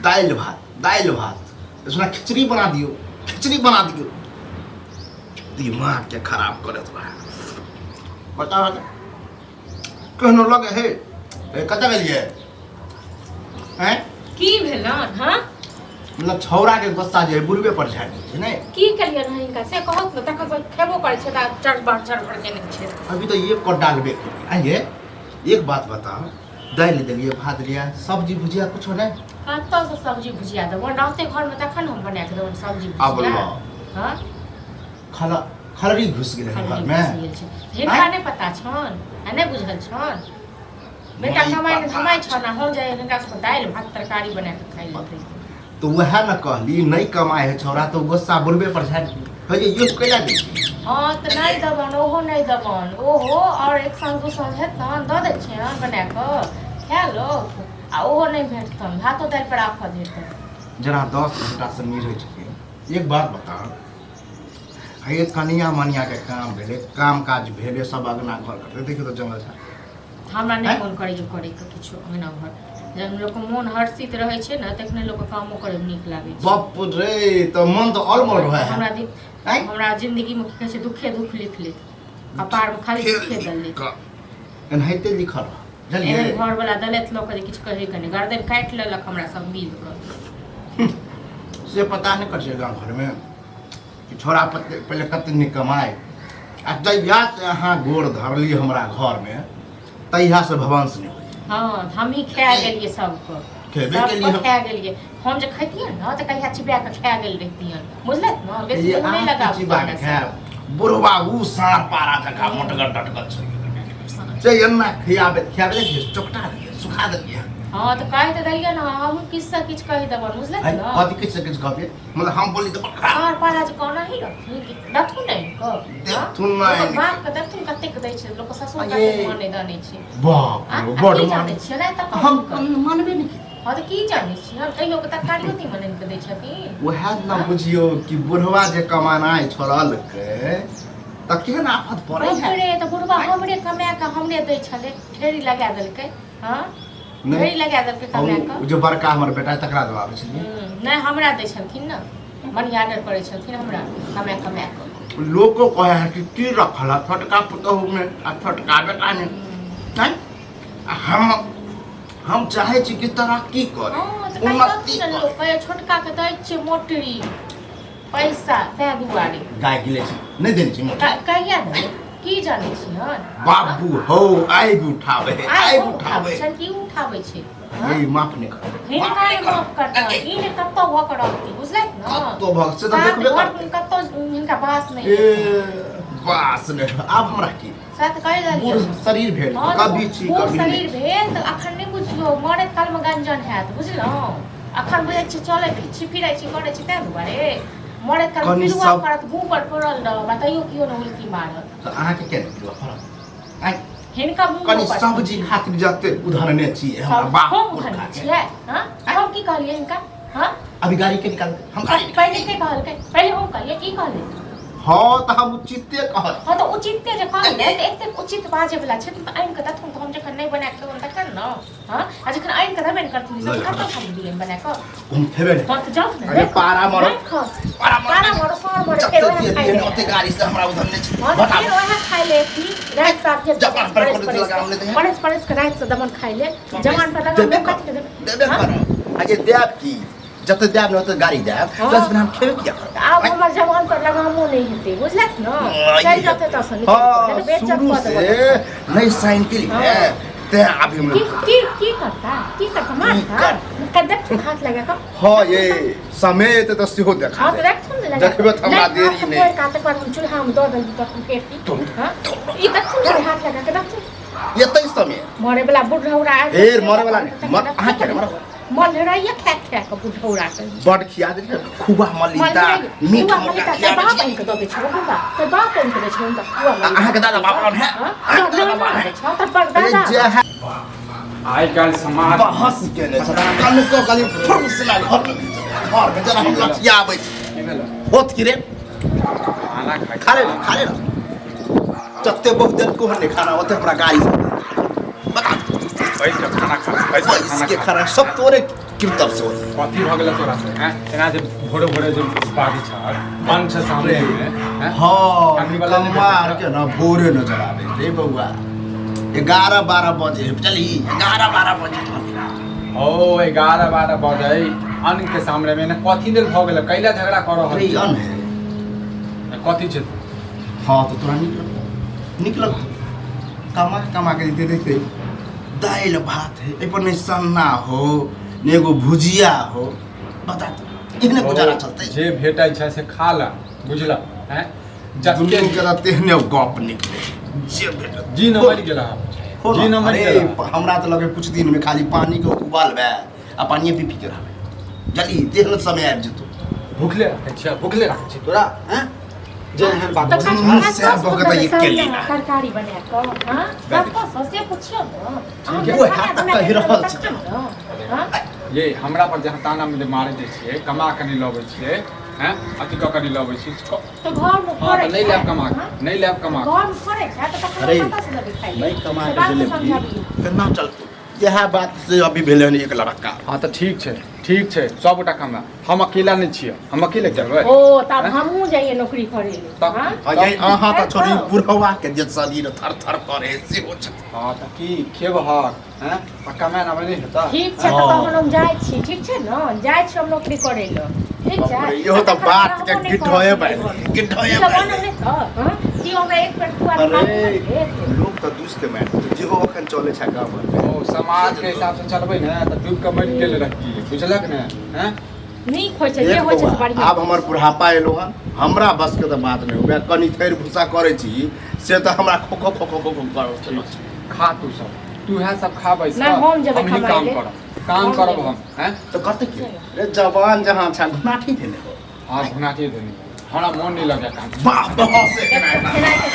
दालि भात, दालि भात, सुना खिचड़ी बना दियौ, खिचड़ी बना दियौ। दिमाग के खराब करत रहे। बता केहनो लगे हे। ए, कतऽ गेलियै हैं? की भेलन? हाँ, मतलब छौड़ा के गुस्सा जे बुढ़बे पर झाड़ि दै छै। नहि की केलियन हन हिनका से कहत ने, तखन से खेबो करै छै तऽ चढ़ बढ़ चढ़ बढ़ केने छै। अभी तऽ एक कड्डा लेबे केलियै। आइये एक बात बताओ, दालि देलियै, भात देलियै, सब्जी भुजिया कुछो नहि? कतऽसँ सब्जी भुजिया देबो? रहतै घरमे तखन हम बना कऽ देबो सब्जी आब भुजिया। ल। हाँ। खल खलरी घुसि गेलै खलरी घरमे। घुसि गेल छै। हिनका नहि पता छन आ नहि बुझल छन? बेटा नहि कमाइ पता। धमाइ छन आ हम जाइ हिनका सबके दालि भात तरकारी बना कऽ खाइ लए दै। तऽ उएह ने कहली, नहि कमाइ है छौड़ा तऽ गुस्सा बुढ़बे पर झाड़ि हे। यो कैला दै छी? हँ, तऽ नहि देबन, ओहो नहि देबन ओहो। आओर एक साँझ दू साँझ हेतन, दऽ दै छियनि बना कऽ खा लोक, आ ओहो नहि भेटतन। भातो दालि पर आफत हेतन। जेना 10 घंटासँ मिलै छथिन। एक बात बताउ, हे कनिया मनिया के काम भेलै, काम काज भेलै, सब अगना घर करतै, देखियौ तऽ जंगल झाड़। हमरा नहि आँय? मोन करैए करैके किछो अङ्गना घर। जब लोकके मोन हर्षित रहै छै ने, तखने लोकके कामो करैमे नीक लागै छै। बाप रे, तऽ मन तऽ और मोन रहै है। हमरा दिन आँय? हमरा जिंदगीमे की कहै छै, दुखे दुख लिख लेत कपारमे, खाली दुखे दल लेत। एनाहिते लिखल रह, बुझलियै? एहन घरवला दलैत लऽ कऽ जे किछु कहैके नहि, गर्दन काटि लेलक हमरा सब मिल कऽ। से पता नहि करै छै गाँव घरमे कि छोड़ा पते पहिले कते नीक कमाइ, आ जहिया से अहाँ गोड़ धरली हमरा घरमे तहिया से भवंश नहि होइए। हँ, हमही खा गेलियै सबके। खेबे सबके केलियै हम। खा गेलियै हम। जे खैतियै ने तऽ कहिया चिबा कऽ खा गेल रहितियन, बुझलथि ने? बेसी ये मुँह नहि अहाँ लगाबू चिबा के हमरा से। खायब? बुढ़वा उ साँढ़ पारा जकाँ मोटगर डटगर छै से एना खियाबे खियाबे देलियै, चोकटा देलियै, सुखा देलियै। हँ, तऽ कहि तऽ देलियै ने, हमहूँ किछु से किछु कहि देबनि, बुझलथि ने? कथी किछु से किछु कहबियै? मतलब हम बोली तऽ बड़ खराब। साँढ़ पारा जे कोना ही रहथिन कि देथुन ने इनको? देथुन ने। ओकर बाप के देखथुन कतेक दै छै लोक, ससुर ये। कतेक मानै दानै छै। बाप आ रे, आ बड़ की मान जानै छियै नहि तऽ हम कहू। मानबे नहि की। हँ, तऽ की जानै छियै हम? कहियो के तरकारियो तीमन आनि कऽ दै छथिन? उएह ने बुझियौ कि बुढ़वा जे कमानाइ छोड़लकै तऽ केहन आफत पड़ै है। हमरे तऽ बुढ़वा हमरे कमा कऽ हमरे दै छलै, ढेरी लगा देलकै। हँ, नहि। ढेरी लगा देलकै कमा कऽ। ओ जे बड़का हमर बेटा है, तकरा दबाबै छलियै। नहि, हमरा दै छलखिन ने, मनी ऑर्डर करै छलखिन हमरा कमा कमा कऽ। लोको कहै है कि की रखल है छोटका पुतोहु में आ छोटका बेटा में हैं? आ हम चाहै छी कि तरक्की करे, हँ, तऽ उन्नति कहि ने करे। लोक कहै, छोटका के दै छियै मोटरी पैसा तैं दुआरे। गाय गिले छी, नहि देने छी मोटरी। कहिया देबै? की जानै छी हन? बाबू हौ, आगि उठाबै है, आइ आगि हम उठाबै। उठाबै छनि कि उठाबै छै? हँ? ये माफ नहि कर। हिनका नहि माफ करतनि, ई ने कतौ भऽ कऽ रहती, बुझलथि ने? कतौ भऽ से तऽ सात देखबे घर करतै। कतौ हिनका बास नहि ए हेतनि। बास नहि, आब हमरा की? सएह तऽ कहि बूढ़ देलियै। शरीर भेल। हँ, तऽ कभी छी बूढ़ कभी शरीर नहि। भेल तऽ अखन नहि बुझियौ, मरैत कालमे गंजन हैत, बुझलहुँ? अखन बुझै छी चलै छी फिरै छी करै छी ताहि दुआरे, मरैत काल कनि पिलुआ सब- पड़त, मुँह पर पड़ल रहब आ तैयो केओ नहि हुलकी मारत। तऽ अहाँके किया नहि पिलुआ पड़ल आँय? हिनका मुँह कनि पर सब्जी खातिर जते उधरने छी हमरा बाप हम पुरखा उधरने के। छियै? हँ, हम की कहलियै हिनका? हँ? अभी गाड़ी के निकाल, हम गाड़ी निकाल। पहिले के कहलकै? पहिले हम कहलियै की कहलियै? हँ, तऽ हम उचिते कहल। हँ, तऽ उचिते जे कहलियै तऽ एतेक उचित बाजै वला छै तऽ आनि कऽ देथुन तऽ हम जखन नहि बना कऽ देबनि तखन ने। हँ, आ जखन आनि कऽ देबे ने करथिन तऽ कतऽ हम दियनि बना कऽ? हम खेबे नहि। हँ, तऽ जाउ ने। अरे पारा मरो। नहि खाउ। पारा मरो। पारा मरो, साँढ़ मरो, जते फेर वएह दिए खाइ दिए ले। ने ओते गाड़ी से हमरा उधर नहि छै। हँ, तऽ बताबू। फेर वएह खाइ ले एथिन राति सात जे जबान पर परसि कोनो परसि लगाम नहि कऽ दै है। परसि परसि कऽ रातिसँ दमन खाइ ले, जवान पर लगाम देबे देब, कर। कथी के देबै? देबे हँ? करब। आ जे देब की, जते देब ने ओते गाड़ी देब। हँ। दस बिना हम खेबे किया करब? आब हमर जवान पर लगामो नहि हेतै, बुझलक ने? चलि जेतै तऽ निकलि हाँ, कऽ, नहि तऽ बेइज्जत शुरू कऽ से देबऽ। नहीं साइन के लिए हाँ। ते अभी हम की की की करता, की करता? मारता कर? कर, देख हाथ लगा कऽ। हाँ, ये समय एते तऽ सेहो देखा हाँ, तऽ दे। देखथुन ने लगा। देखबै तऽ हमरा नहि, देरी हाथ नहि। तोड़ि कऽ तकर बाद हम चूल्हामे दऽ देली तखन फेर हाँ, ई देखथुन ने हाथ लगा कऽ देखथुन। एते समय मरे वाला बुढ़ौरा आबि फेर जेतै। मरे वाला नहि, अहाँ किया नहि मरब? मलराइया खा खा कऽ बुढ़ौरा के। बड खिया देलियै, खुआ मलिदा मीट मुर्गा खिया बाप आनि कऽ दऽ दै छौ हुनका, तोर बाप आनि कऽ दै छौ हुनका खुआ मलिदा। अहाँके दादा बाप आन है? हाँ? अहाँके दादा बाप है? छौ तोर पर दादा। जे है आइ काल्हि समाज बहस केने छल, कनको कनि फुर्र घर में, घर में जरा हम लठियाबै छी। की भेल? होत की रे? खाना खाइ। खा ले ना, खा ले ना। जते बहुत देलको हन नहि खाना, ओते हमरा गाड़ी बता। बैठ कऽ खाना खा, बैठ कऽ बैस खाना के खा। खाना सब तोरे। कृतब से कथी भऽ गेल तोरा से हैं एना जे भोरे भोरे जे बाजै छ मन छ सामने में हैं हाँ फैमिली वाला नहि कमार भेटै के ना भोरे नजर आबे रे बौआ 11-12 बजे चली 11-12 बजे ओ 11-12 बजे अन्न के सामने में ने कथी लेल भऽ गेल कैला झगड़ा कर रहल अरे अन है कथी छै हाँ तो तोरा नीक लगतौ नीक लगतौ कमा कमा के दे देते दालि भात है एहि पर नहि सन्ना हो ने एगो भुजिया हो बता तो एहने गुजारा चलतै जे भेटै छै से खा ल बुझल हैं जते दुनू के तऽ तेहने गप निकले जे भेटत जी न मरि गेल हो जी न, न मरि अरे गेल हमरा तऽ लगे कुछ दिन में खाली पानी के उबालबै आ पानिए पी पी के रहबै जल्दी तेहन समय आबि जेतौ भूखले राखै छियै भूखले राखै छियै तोरा हैं जे एहन बात तऽ बजै मुँह से बगत ये के लीला। तरकारी बना कऽ हँ कतऽ से पुछियौ ने अहाँ ठीक है। ओएह खाना तऽ बना कहि कऽ रहल देबै छी। तखन ने हँ ये हमरा पर जहाँ ताना में जे मारै दै छियै कमा कऽ नहि लबै छियै हैं अथी कऽ कऽ नहि लबै छियै तऽ घरमे हँ फड़ै तऽ नहि छै लायब कमा हँ? कऽ नहि लायब कमा कऽ घरमे फड़ै छै तऽ तखन अरे, कतऽ से देबै खाइ लए? नहि कमा से के बात देले समझाबियौ। केना चलतौ इएह बात से अभी भेलै हन एक लड़का हँ तऽ ठीक छै ठीक छै सबगोटा कमा हम अकेला नहि छियै हम अकेले करबै ओ तब हैं? हमहूँ जाइए नौकरी करै लए तब- हँ? अरे अहाँ तऽ छोड़ी बुढ़वा के जे शरीर थर थर करे सेहो छै हँ तऽ की खेबहक हैं आ कमाए आबै नहि हेतऽ ठीक छै तऽ हँ। तहन हम जाइ छी ठीक छै ने जाइ छी हम नौकरी करै लए ठीक छै बाप रे, इहो तऽ तखन बात के रहबो नहि गिढोए करब बाजि घरमे। गिढोए ई तऽ बाजि बनल नहि तऽ हँ? कि हमरा एक पेट खुआ अरे देत लोक तऽ दुस के मारि देतौ जेहो अखन चलै छै गाँव घरमे ओ समाज के हिसाब से चलबै ने तऽ डूबि कऽ मरि गेल रहतियै बुझलक ने हैं नीक होइ छै जे देख होइ छै से बौआ, बढ़िआँ आब हमर बुढ़ापा एलो हन हमरा बस के तऽ बात नहि हुए कनि थैर भूसा करै छी से तऽ हमरा खो खो खो खो खो खो ठीक छै खा तू सब तू इएह सब खा बैस नहि, हम जेबै हमही कमाइ काम लेल। करब काम हम करब जेबै। हम हैं तऽ करतै की रे जवान जहाँ छै घुनाठी भेलै हो हाँ घुनाटी देनी हमरा मोन नहीं लगे काम वाह बहुत से खेनाइ के